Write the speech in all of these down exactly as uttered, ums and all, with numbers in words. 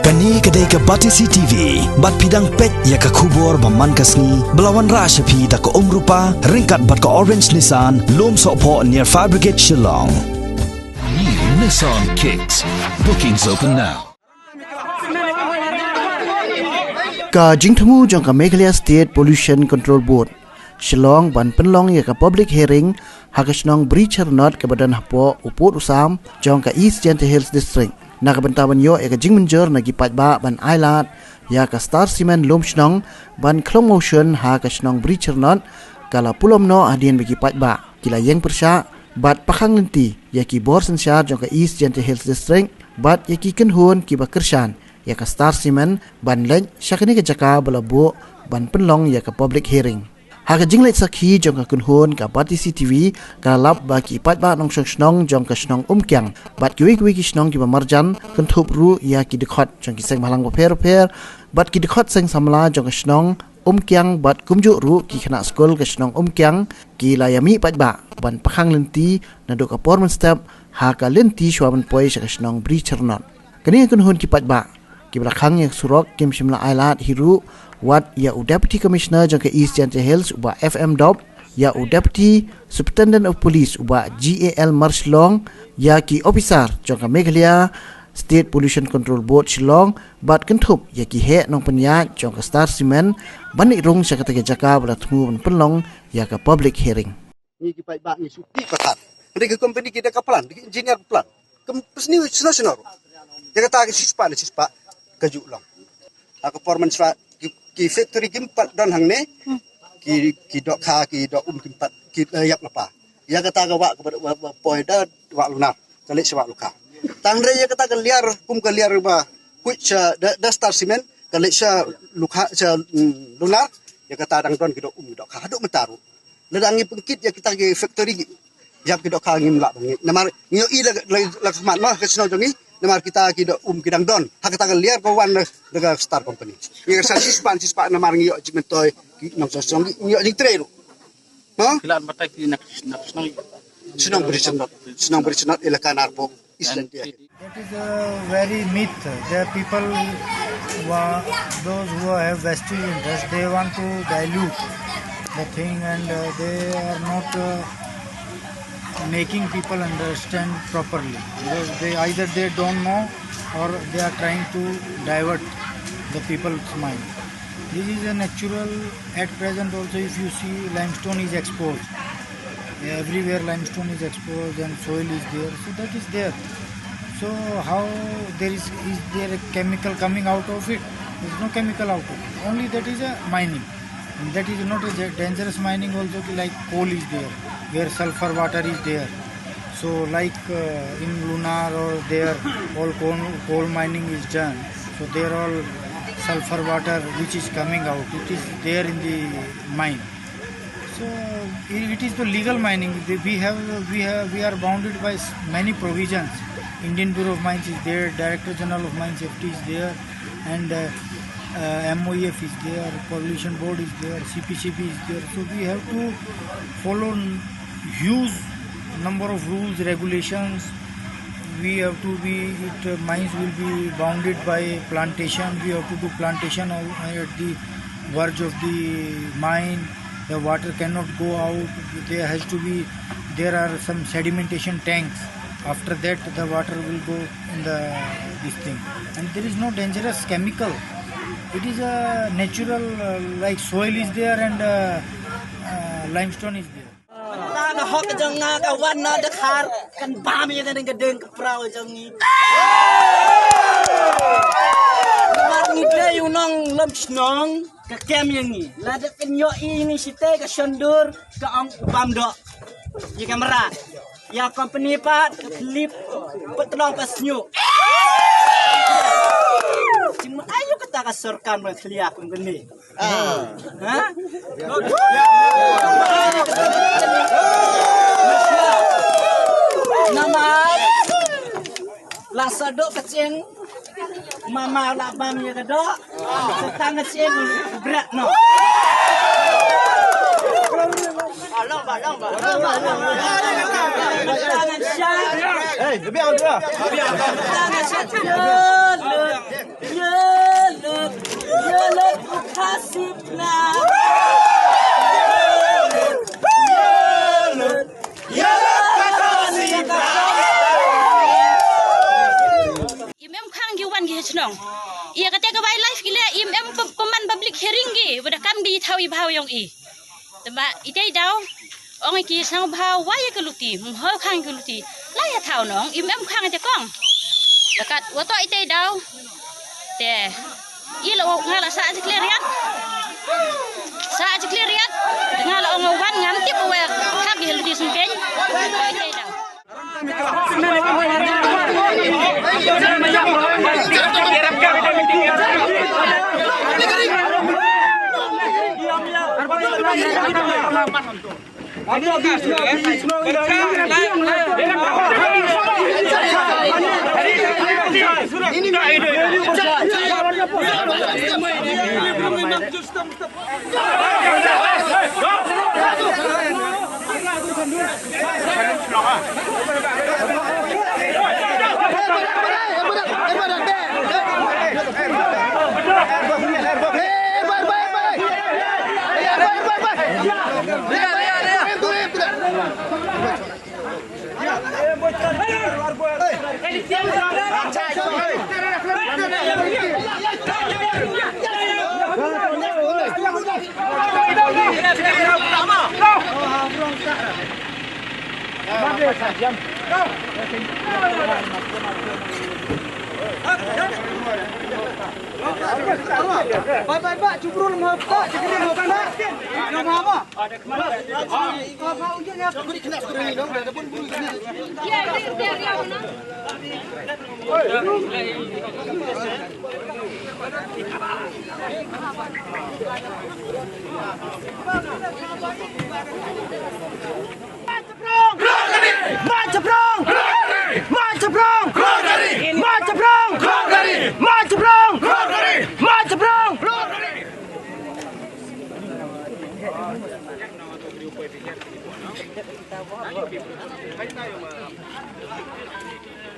Kane ka dei ka Batesi T V, bad phi dang peit ïa ka khubor ba man ka sngi, ba la wanrah sha phi da ka Umrupa, ryngkat bad ka Orange Nissan, Lumsohphoh near Fire Brigade, Shillong. New Nissan Kicks. Bookings open now. Ka jingthmu jong ka Meghalaya State Pollution Control Board, Shillong, ban pynlong ïa ka public hearing ha ka shnong Bri Chyrnot kaba don hapoh u pud u sam jong ka East Jaintia Hills District, na ka bynta ban ïoh ïa ka jingmynjur na ki paidbah ban ailad ïa ka Star Cement Lumshnong ban khlong motion ha ka shnong Bri Chyrnot. Ka la pulom noh hadien ba ki paidbah ki la ïeng pyrshah bad pakhang lynti ïa ki bor synshar jong ka East Jaintia Hills District bad ïa ki kynhun kiba kyrshan ïa ka Star Cement ban leit sha kane ka jaka ba la buh ban pynlong ïa ka public hearing. Ha ka jingleit sakhi jong ka kynhun, ka Batesi T V ka la lap ba ki paidbah nongshong shnong jong ka shnong Umkiang bad kiwei kiwei ki shnong kiba marjan, kynthup ruh ïa ki dkhot jong ki seng bhalang bapher bapher bad ki dkhot seng samla jong ka shnong Umkiang bad kumjuh ruh ki khynnah skul ka shnong Umkiang, ki la ïa mih paidbah ban pakhang lynti naduh ka por mynstep ha ka lynti shuwa ban poi sha ka shnong Bri Chyrnot. Kane ka kynhun ki paidbah kiba la khang ïa ka surok kim shym la ailad hi ruh wat ïa u Deputy Commissioner jong ka East Jaintia Hills, u Bah F M Dop, ïa u Deputy Superintendent of Police, u Bah G A L Marshillong, ïa ki ophisar jong ka Meghalaya State Pollution Control Board, Shillong, bad kynthup ïa ki heh nongpynïaid jong ka Star Cement ban leit rung sha kata ka jaka ba la thmu ban pynlong ïa ka public hearing. Ngi ki paidbah ngi shu tih pathar. Hynrei ki company ki da ka plan, ki engineer ka plan. Kum pysni sno sno ruh. Ïa kata ki shispah ne shispah ka ju long. Ha ka por mynshwa ki, ki factory kim pat don hangne. Ki, ki dohkha, ki doh um kim pat, ki, eh, ïap lypa. Ïa kata ka wah ka ba, ba, ba poi da wah Lunar. Ka leit sha wah Lukha. Tang hynrei ïa kata ka liar, kum ka liar ba huit sha da, da Star Cement, ka leit sha Lukha, sha, mm, Lunar. Ïa kata dang don ki doh um ki dohkha haduh mynta ruh. Lada ngi pynkit ïa kita ki factory, ïap ki dohkha ngim lah ban ngeit. Namar ngi ïohi la, la, la khmat noh ka shnong jong ngi. Namar kita ki doh um ki dang don. Ha kata ka liar ka wan da, da ka Star Company. Ngi ka sa shispah shispah namar ngi ïoh jingmyntoi ki nongshong shnong, ngi ïoh jingtrei ruh. Ha? Ki la batai ki na, na shnong. Shnong Bri Chyrnot. Shnong Bri Chyrnot, elaka Narpuh, East Jaintia. That is a very myth. The people, who are, those who have vested interest, they want to dilute the thing, and, uh, they are not, uh, making people understand properly, because they, either they don't know or they are trying to divert the people's mind. This is a natural, at present also, if you see, limestone is exposed. Everywhere limestone is exposed and soil is there, so that is there. So how there is, is there a chemical coming out of it? There is no chemical out of it. Only that is a mining. And that is not a da-, dangerous mining also, ki like coal is there, where sulfur water is there. So like, uh, in Lunar or there, all coal, coal mining is done. So there all sulfur water which is coming out, it is there in the mine. So it, it is the legal mining. The, we have, we have, we are bounded by s-, many provisions. Indian Bureau of Mines is there, Director General of Mine Safety is there, and, uh, uh, M O E F is there, Pollution Board is there, C P C B is there. So we have to follow n-, huge number of rules, regulations. We have to be, it, uh, mines will be bounded by plantation. We have to do plantation al-, at the verge of the mine. The water cannot go out. There has to be, there are some sedimentation tanks. After that, the water will go in the, this thing. And there is no dangerous chemical. It is a natural, uh, like soil is there and, uh, uh, limestone is there. Mynta ka hok ka jong nga ka wan na Dkhar, kan bam ïa ka ding ka ding ka prau jong ngi. Namar ngi dei u nong lum shnong, ka kem ïa ngi. Lada kan ïohi ïa ngi shitei ka shondur, ka ong u bam doh. Ïa ka mrad. Ïa company pat ka thlip, pat tnong pat sñiuh. Jingmut aïu kata ka sorkar ban khlia kum kane. Ha? Namar la sa doh ka ching, mama la bam ïa ka doh, sa tang ka ching bret noh. Hey, lebih awal dulu. Tang ka ching. Chnong. Ïa kata ka wildlife ki leh, im em pem-, pynban public hearing ki, ba da kam ki thaw i bhaw yong i. Te ba itei daw, ong i ki sngewbha wai ïa ka luti, mho khang ka luti. La ïa thaw nong, im em khang te kong. Te kat, wa to itei daw. Te, i la ong nga la sa jikle riat. Sa jikle riat. Nga la ong wan ngam tip wa ha ki luti sngkeng. Itei daw.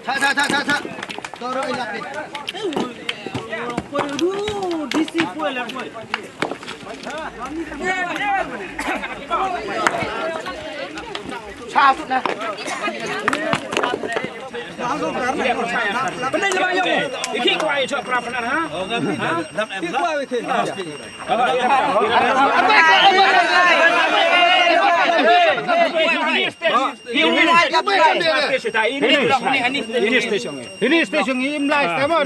Tha, tha, tha, tha, tha. Toro ilak ni. Poi ru, D C poi la poi. Tha sut na. Benda je ba yong. Iki kwai chok pra pnar ha. Ha? Iki kwai wiki. Ini station, ini station, ini station, ini station, ini station.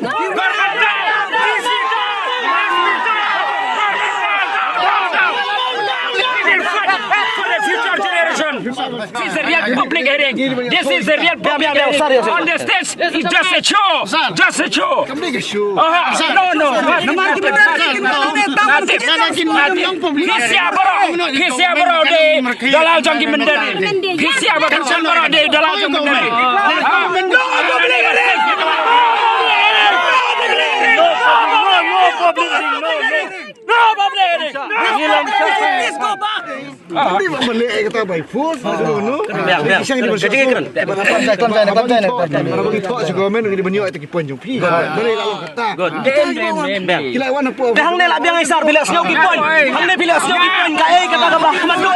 Government down! D C down! S P down! Government down! Down, down! We will fight for the future generation. This is a real public hearing. This is a real public hearing. On the stage, it's just a show. Just a show. Aha, no, no, nothing, nothing, nothing. Phi sngewbha baroh, phi sngewbha baroh de dalal jong ki mynder. Phi sngewbha baroh de dalal jong ki mynder. No public hearing. No public hearing. No public hearing. Please go back. Kata ba leh kata by force, no, no. Biang, biang. Ka jingkren. Ba na pam sa klam sa na pam sa na pam sa. Ba ngi thok sha government ngi ban ïoh ïa ki point jong phi. Ba leh la long kata. Good. Em, em, em, em. Ki la wan hapoh. Te hangne la biang i sar, phi la sngew ki point. Hangne phi la sngew ki point, kaei kata kaba khmat noh.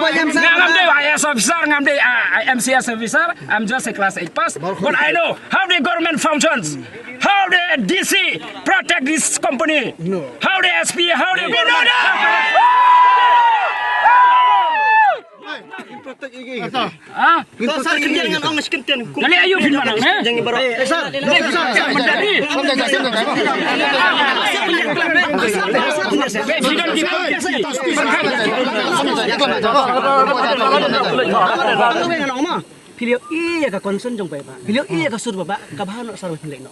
Ngam dei I A S officer, ngam dei, uh, M C S officer. I'm just a class eight pass. But I know how the government functions. How the D C protect this company? No. How the S P? How the government? Ha? Sar, sar, kyndiang ngan ong shi kyntien. Kali ayu phin manang, eh? Jang baroh. Eh, sar. Sar, sar, sar. Phi leh ïa ka concern jong phi ba. Phi leh ïa ka sur ba ba. Ka bha noh sar ba phi leh noh.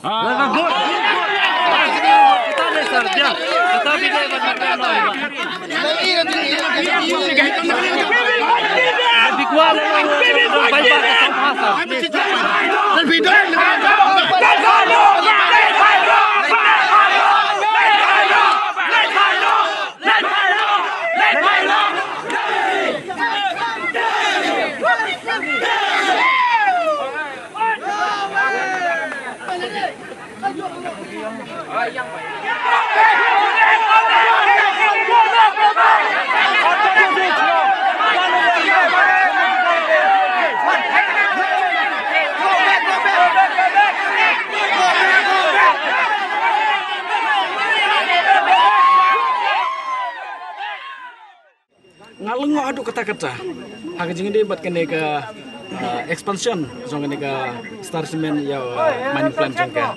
Nga lyngngoh haduh katta katta ha ka jingïadei bad kane ka, uh, expansion jong kane ka Star Cement ïa, uh, mining plant jong ka.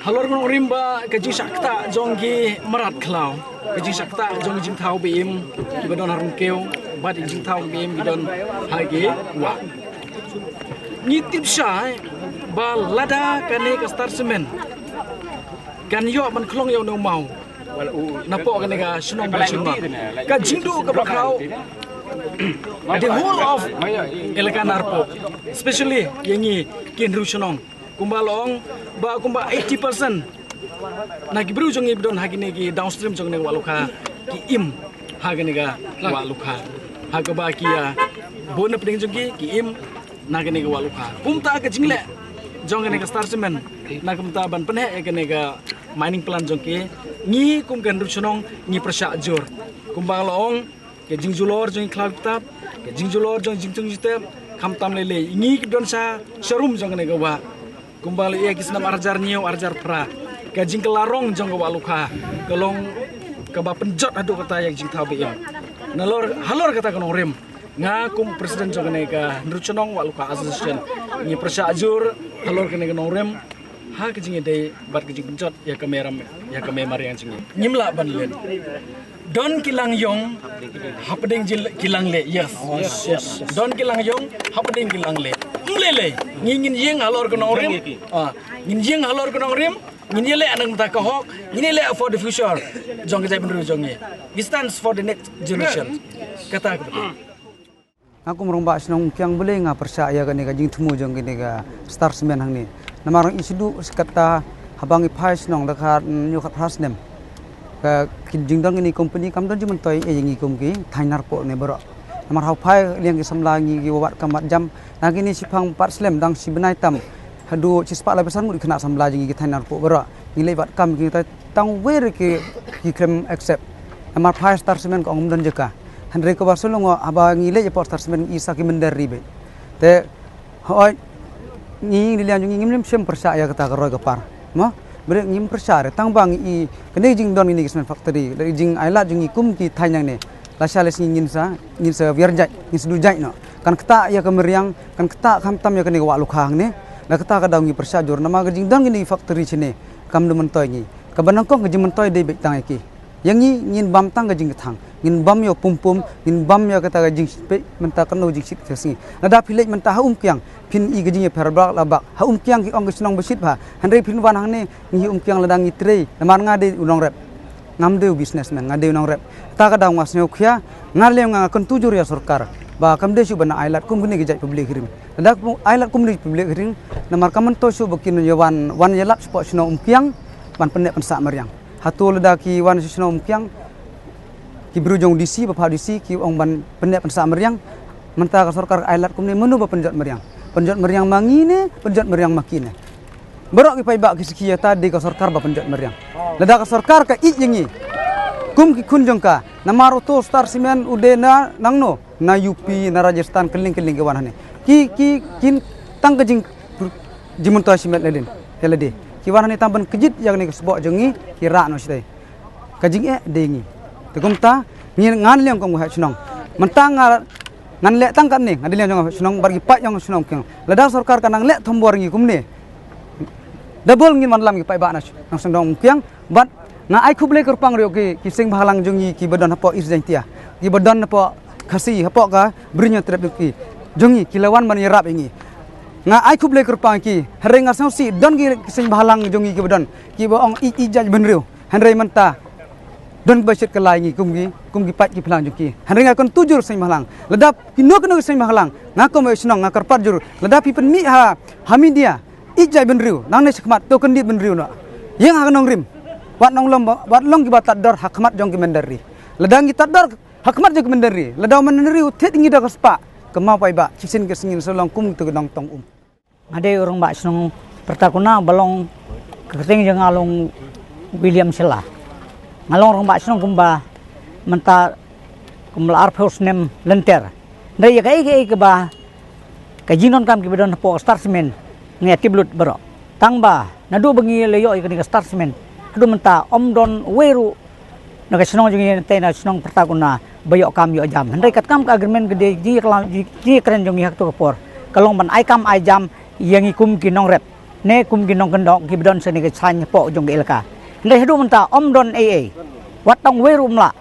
Halor nongrim ba ka jingshah ktah jong ki mrad khlaw, ka jingshah ktah jong ki jingthaw ba im kiba don ha rngkiew bad ki jingthaw ba im ki don ha ki wah. Ngi tip shai ba lada kane ka Star Cement kan ïoh ban khlong ïa u nongmaw napoh kane ka shnong ba shnong, ka jingduh kaba khraw the whole of Elaka Narpuh, especially ïa ngi ki hynriew shnong. Kumba long ba kumba eighty percent na ki briew jong ngi ba don ha kine ki downstream jong kane ka Wah Lukha ki im ha kane ka Wah Lukha. Ha kaba ki ïa bun na pdeng jong ki ki im na kane ka Wah Lukha. Kumta ka jingleh jong kane ka Star Cement na kumta ban pynheh ïa kane ka mining plant jong ki, ngi kum ka hynriew shnong ngi pyrshah jur. Kumba long ka jingjulor jong ki khlaw ki btap, ka jingjulor jong ki jingtung jingtep, khamtam lei lei ngi ki don sha sharum jong kane ka wah. Kumba la ïa ki snem ar hajar hynñiew, ar hajar phra, ka jingkylla rong jong ka Wah Lukha ka long kaba pynjot haduh katta ïa ka jingthaw ba im. Nalor halor kata ka nongrim, nga kum president jong kane ka hynriew shnong Wah Lukha Association ngi pyrshah jur halor kane ka nongrim ha ka jingïadei bad ka jingpynjot ïa ka mei ram, ïa ka mei mariang jong ngi. Ngim lah ban len. Don ki lang ïong hapdeng ki lang leh. Yes. Yes, yes, yes. Don ki lang ïong hapdeng ki lang leh. Ym lei lei. Ngi ngin ïeng halor ka nongrim. Ah, ngin ïeng halor ka nongrim. Ngin ïaleh nangta ka hok. Ngin ïaleh for the future jong ka jaitbynriew jong ngi. We stands for the next generation. Kata ka Nga kum rangbah shnong Umkiang balei nga pyrshah ïa kane ka jingthmu jong kane ka Star Cement hangne. Namar i shu duh shi katta haba ngi phai shnong da ka hynñiew khatphra snem, ka ki jingdon kine ki company kam don jingmyntoi ïa ngi kum ki thaiñ Narpuh ne baroh. Namar haba phai liang ki samla ngi ki wad kam wad jam, na kine shiphang pat slem dang shi bnai tam haduh shispah laiphew san ngut ki khynnah samla jong ngi ki thaiñ Narpuh baroh. Ngi leit wad kam ki, tang wei ruh ki, ki khlem accept. Namar phai Star Cement ka ong ym don jaka. Hynrei kaba shu long haba ngi leit hapoh Star Cement ngi i sa ki mynder ri beit. Te hooid, ngi, ngi liang jong ngi ngim shym pyrshah ïa kata ka roi ka par. Mo? Balei ngim pyrshah re, tang ba ngi i kane ka jingdon kine ki cement factory, lane ka jingailad jong ngi kum ki thaiñ hangne. Lashai lashisngi ngin sa, ngin sa wiar jait, ngin sa duh jait noh. Kan ktah ïa ka mariang, kan ktah khamtam ïa kane ka Wah Lukha hangne. Na kata ka daw ngi pyrshah jur namar ka jingdon kine ki factory shane kam da myntoi ngi. Kaba nyngkong ka jingmyntoi dei beit tang ïa ki. Ïa ngi ngin bam tang ka jingkthang, ngin bam ïa u pum pum, ngin bam ïa kata ka jingshit peit, mynta kano jingshit ka sngi. Lada phi leit mynta ha Umkiang phin i ka jingïapher bak la bak. Ha Umkiang ki ong ka shnong ba shit bha. Hynrei phin wan hangne ngi hi Umkiang lada ngi trei, namar nga dei u nongrep. Ngam dei u businessman, nga dei u nongrep. Kata ka daw nga sngew khia, nga lem nga kyntu jur ïa sorkar ba kam dei shuh ban ailad kum kine ki jait public hearing. Lada kum ailad kum kine ki public hearing, namar kam myntoi shuh ba kin ïa wan, wan ïalap shapoh shnong Umkiang ban pynneh pynsah mariang. Hato lada ki wan sha shnong Umkiang, ki briew jong D C, ba pha D C, ki ong ban pynneh pynsah mariang. Mynta ka sorkar ka ailad kumne, mano ba pynjot mariang? Pynjot mariang ma ngi ne pynjot mariang ma ki ne? Baroh ki paidbah ki sakhi ïa ta, dei ka sorkar ba pynjot mariang. Lada ka sorkar ka ïeit ïa ngi kum ki khun jong ka, namar uto u Star Cement u dei na nangno, na U P, na Rajasthan, kylleng kylleng ki wan hangne. Ki, ki, kin tang ka jing, jingmyntoi shimet lade, ïa lade. Ki wan hangne tang ban kjit ïa kane ka sboh jong ngi, ki rah noh shatei. Ka jingeh dei ngi. Te kumta ngi, ngan liang kum ka heh shnong. Mynta nga, ngan leh tang katne, nga dei liang jong ka heh shnong bad ki paid jong ka shnong Umkiang. Lada sorkar ka nang leh thombor ngi kumne, double ngin wanlam ki paidbah na sh-, na shnong Umkiang. Bad nga ai khublei kyrpang ruh ki, ki seng bhalang jong ngi kiba don hapoh East Jaintia, kiba don hapoh Khasi, hapoh ka Bri Hynñiewtrep ki jong ngi, ki la wan ban ïarap ïa ngi. Nga ai khublei kyrpang ki, hynrei nga sngewsih don ki, ki seng bhalang jong ngi kiba don, kiba ong ïeit ïeit jaitbynriew. Hynrei mynta don kiba shit kylla ïa ngi kum ki, kum ki paid ki phlang jong ki. Hynrei nga kyntu jur seng bhalang, lada kino kino ki seng bhalang, nga kum heh shnong nga kyrpad jur, lada phi pynmih ha, ha media, ïeit jaitbynriew, nangne shakhmat to kyndit bynriew noh. Ïeng ha ka nongrim. Wat nonglong ba, wat long kiba tad dor ha khmat jong ki mynder ri. Lada ngi tad dor ha khmat jong ki mynder ri, lada u mynder ri u thied ïa ngi da ka spah, kynmaw paidbah, shisien ka sngi ngin sa long kum uto u nongtong um. Nga dei u rangbah shnong Pyrtakuna ba long ka kyrteng jong nga long William Shylla. Nga long rangbah shnong kumba mynta kum la arphew snem lynter. Hynrei ïa kaei kaei kaba ka jingdonkam kiba don hapoh Star Cement nga ïa tip lut baroh. Tang ba naduh ba ngi la ïoh ïa kane ka Star Cement haduh mynta ym don uwei ruh na ka shnong jong ngi, na tei na shnong Pyrtakuna ba ïoh kam ïoh jam. Hynrei katkam ka agreement ka dei jingïaklam, jingïakren jong ngi ha kato ka por ka long ban ai kam ai jam ïa ngi kum ki nongrep. ne kum ki nongkyndong kiba don sha kane ka thaiñ hapoh jong ka elaka. Hynrei haduh mynta ym don ei ei, wat tang uwei ruh ym lah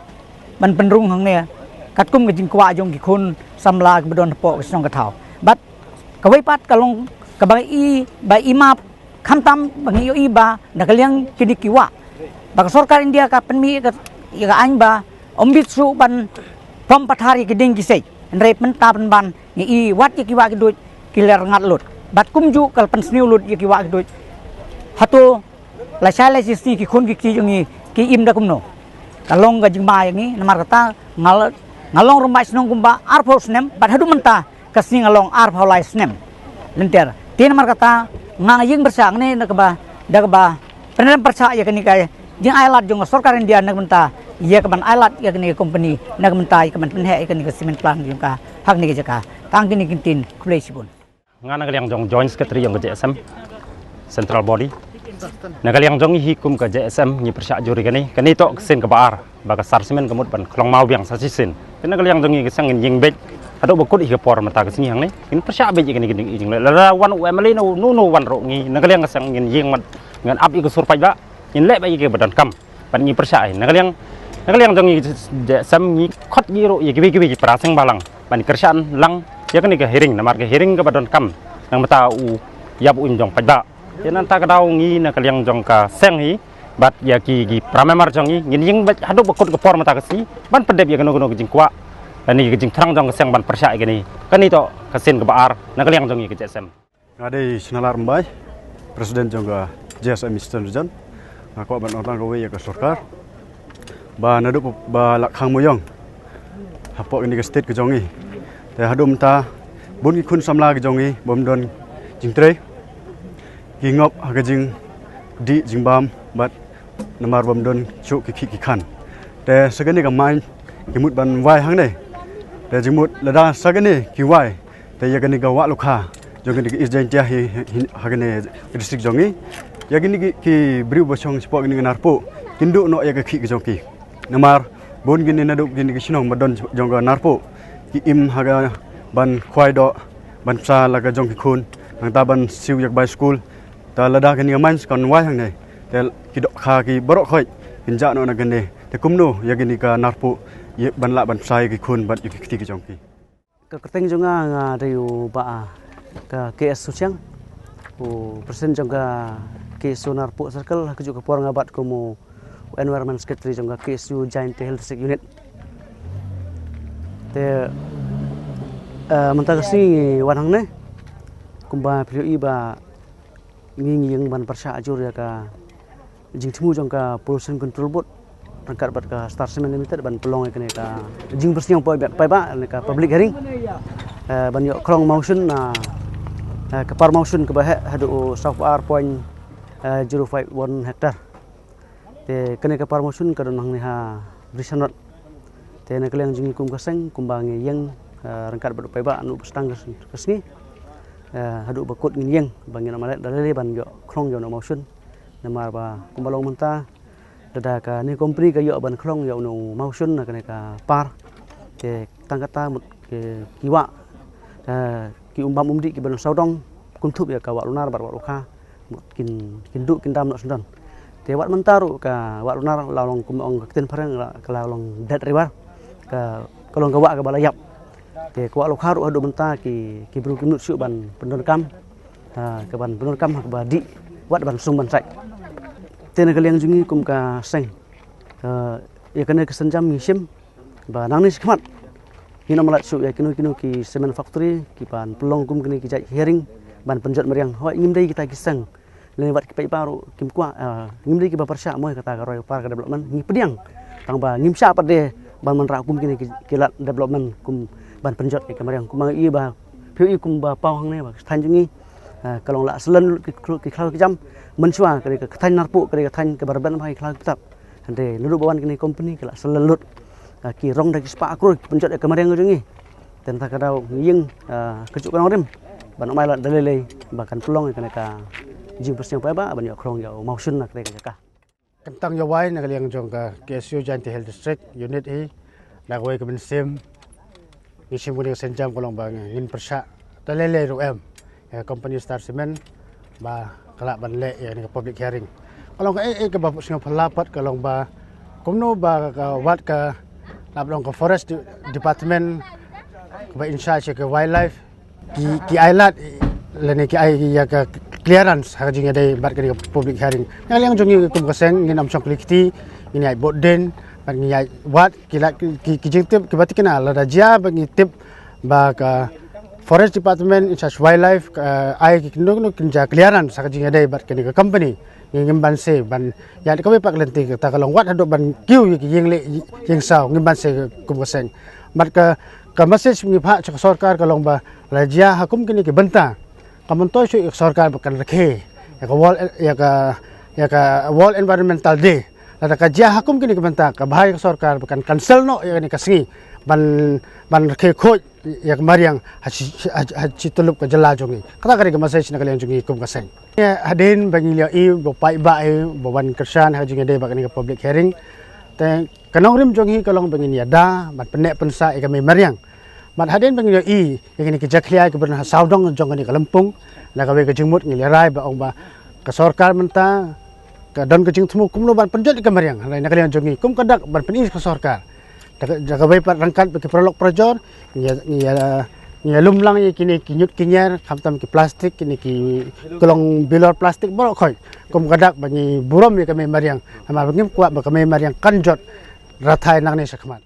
ban pynrung hangne katkum ka jingkwah jong ki khun samla kiba don hapoh ka shnong ka thaw. Bad kawei pat ka long kaba i ba i map, khamtam ba ngi ïohi ba na ka liang kine ki wah ba ka sorkar India ka pynmih ïa ka, ïa ka aiñ ba ym bit shuh ban pom pathar ïa ki dieng ki siej. Hynrei mynta pynban ngi i wat ïa ki wah ki duid ki la rngat lut bad kumjuh ka la pynsniew lut ïa ki wah ki duid. Hato lashai lashisngi ki khun ki kti jong ngi ki im da kumno? Ka long ka jingma ïa ngi, namar kata nga la, nga long rangbah shnong kumba arphew snem bad haduh mynta ka sngi nga long arphew lai snem lynter. Te namar kata nga ïeng pyrshah hangne na kaba, da kaba pyndem pyrshah ïa kane ka jingailad jong ka sorkar India na ka bynta ïa ka ban ailad ïa kane ka company, na ka bynta ïa ka ban pynheh ïa kane ka cement plant jong ka ha kane ka jaka. Tang kine ki ktien, khublei shibun. Nga na ka liang jong Joint Secretary jong ka J S M, Central Body. Na ka liang jong ngi hi kum ka J S M ngi pyrshah jur ïa kane, kane toh ka sien kaba ar ba ka Star Cement ka mut ban khlong maw biang sa shisien. Te na ka liang jong ngi ka seng ngin ïeng beit haduh ba kut hi ka por mynta ka sngi hangne. Ngin pyrshah beit ïa kane ka jingleh. Lada wan u M L A no, no, no wan ruh ngi na ka liang ka seng ngin ïeng mat, ngin ap ïa ka sur paidbah, ngin leh beit ïa kaba donkam. Bad ngi pyrshah hi na ka liang, na ka liang jong ngi J S M ngi khot ïa ruh ïa kiwei kiwei ki para seng balang ban kyrshan lang ïa kane ka hearing, namar ka hearing kaba donkam nang mynta u ïap u im jong paidbah. Te nangta ka daw ngi na ka liang jong ka seng hi bad ïa ki, ki para member jong ngi ngin ïeng beit haduh ba kut ka por mynta ka sngi ban pyndep ïa kano kano ka jingkwah lane ka jingthrang jong ka seng ban pyrshah ïa kane. Kane toh ka sien kaba ar na ka liang jong ngi ka J S M. Nga dei Shnalar Mbai, President jong ka J S M Eastern Region. Nga kwah ban ong tang kawei ïa ka sorkar ba naduh ba la khang muyong hapoh kane ka state ka jong ngi, te haduh mynta bun ki khun samla ka jong ngi bym don jingtrei, ki ngop ha ka jingdih jingbam bad namar bym don shuh ki khih ki khan. Te sa kane ka mine ki mut ban wai hangne, te jingmut lada sa kane ki wai, te ïa kane ka Wah Lokha jong kane ka East Jaintia hi, hi, ha kane ka district jong ngi, ïa kine ki, ki briew ba shong shapoh kane ka Narpuh kin duh noh ïa ka khih ka jong ki. Namar bun kine naduh kine ki shnong ba don jong ka Narpuh ki im ha ka ban khwai doh, ban bsa la ka jong ki khun, nangta ban siew ïa ka bai skul. Te lada kane ka mine kan wai hangne, te ki dohkha ki baroh khoit kin jah noh na kane. Te kumno ïa kane ka Narpuh ïa ban lah ban bsa ïa ki khun bad ïa ki kti ki jong ki. Ka kyrteng jong nga, nga dei u Bah, ka K S Suchiang, u President jong ka K S U Narpuh Circle. Ha kajuh ka por nga bat kum u Environment Secretary jong ka K S U Jaintia Hills District Unit. Te, eh, mynta ka sngi ngi wan hangne kumba phi ïohi ba ngi, ngi ïeng ban pyrshah jur ïa ka jingthmu jong ka Pollution Control Board ryngkat bad ka Star Cement Limited ban pynlong ïa kane ka jingpyrsngew paidbah, paidbah, ne ka public hearing, eh, ban ïoh khlong mawshun, ah, eh, ka par mawshun kaba heh haduh saw ar point, eh, zero five one hectare. Te kane ka par mawshun ka don hangne ha Brishanot. Te na ka liang jong ngi kum ka seng kumba ngi ïeng, eh, ryngkat bad u paidbah naduh ba sdang ka, ka sngi, eh, haduh ba kut ngin ïeng ba ngin ym leh da lei lei ban ïoh khlong ïa une u mawshun. Namar ba kumba long mynta, lada kane company ka ïoh ban khlong ïa une u mawshun na kane ka par, te tang kata mut ki, ki wah, eh, ki umbam umdih kiba don sawdong kynthup ïa ka Wah Lunar bad Wah Lokha mut kin, kin duh kin dam noh syndon. Te wat mynta ruh ka Wah Lunar la long kum ong ka ktien phareng la, ka la long dead river. Ka, ka long ka wah kaba la ïap. Te ka Wah Lokha ruh haduh mynta ki, ki briew kim nud shuh ban pyndonkam, ha, ka ban pyndonkam ha kaba dih wat ban sung ban said. Te na ka liang jong ngi kum ka seng, eh, ïa kane ka sienjam ngi shim ba nangne shakhmat ngin ym lait shuh ïa kino kino ki cement factory ki ban pynlong kum kine ki jait hearing ban pynjot mariang. Hooid, ngim dei kita ki seng lane wat ki paidbah ruh kim kwah, eh, ngim dei kiba pyrshah mo ïa kata ka roi par ka development. Ngi pdiang tang ba ngim shah pat de ban wanrah kum kine ki, ki lad development kum ban pynjot ïa ka mariang. Kumba ngi ïohi ba, phi ïohi kumba paw hangne ba ka thaiñ jong ngi, eh, ka long la syllen lut ki khlaw, ki khlaw ki jam. Mynshuwa ka dei ka thaiñ Narpuh ka dei ka thaiñ kaba rben bha ki khlaw ki btap. Hynrei naduh ba wan kine company ki la syllen lut, ah, ki rong da ki spah klur ki pynjot ïa ka mariang jong ngi. Te nangta ka daw ngi ïeng, ah, kajuh ka nongrim ban ym ailad da lei lei ba kan pynlong ïa kane ka jingpyrsngew paidbah ban ïoh khlong ïa u mawshun na kane ka jaka. Kyntang ïa wai na ka liang jong ka K S U Jaintia Hills District Unit hi, na kawei ka mynsiem ngi shim kane ka sienjam ka long ba ngin pyrshah da lei lei ruh em ïa ka company Star Cement ba Ka lah ban leh ïa kane ka public hearing. Ka long kaei kaei kaba sngewphylla pat ka long ba kumno ba ka wat ka, lah ban long ka forest de-, department kaba in charge ïa ka wildlife ki, ki ai lad lane ki ai ïa ka clearance ha ka jingïadei bad kane ka public hearing. Na ka liang jong ngi kum ka seng ngin ym shong kylli kti, ngin ïaid bud dien bad ngin ïaid wad ki lad ki, ki, ki jingtip kiba thikna. Lada jia ba ngi tip ba ka forest department in charge wildlife ka ai ki kyndoh kyndoh kin jia clearance ha ka jingïadei bad kane ka company. Ngi ngim banse ban ïaid kawei pat ka lynti, kata ka long wat haduh ban kiew ïa ki ïing leh ïing saw, ngim banse kum ka seng. Bad ka, ka message ngi phah sha ka sorkar ka long ba lada jia ha kum kine ki bynta, kam myntoi shuh ïa ka sorkar ba kan rakhe ïa ka world, ïa ka, ïa ka world environmental day. Lada ka jia ha kum kine ki bynta, ka bha ïa ka sorkar ba kan cancel noh ïa kane ka sngi ban, ban rakhe khuid ïa ka mariang ha shi, ha, ha shi tyllup ka jylla jong ngi. Kata ka dei ka message na ka liang jong ngi kum ka seng. Ïa, hadien ba ngi la ïohi ba paidbah hi ba wan kyrshan ha ka jingïadei bad kane ka public hearing, te ka nongrim jong ngi ka long ba ngin ïada ban pynneh pynsah ïa ka mei mariang. Bad hadien ba ngi la ïohi ïa kine ki jakhlia kiba don ha sawdong jong kane ka lympung, na kawei ka jingmut ngi la rai ba ong ba ka sorkar mynta ka don ka jingthmu kumno ban pynjot ïa ka mariang. Hynrei na ka liang jong ngi kum ka dak ban pyni ka sorkar. Da ka, da kawei pat ryngkat bad ki paralok parajor, ngi, ngi, ngi lum lang ïa kine ki ñiut ki ñiar, khamtam ki plastik, kine ki klong bilor plastik baroh khoit. Kum ka dak ba ngi burom ïa ka mei mariang. Namar ba ngim kwah ba ka mei mariang kan jot rathai nangne shakhmat.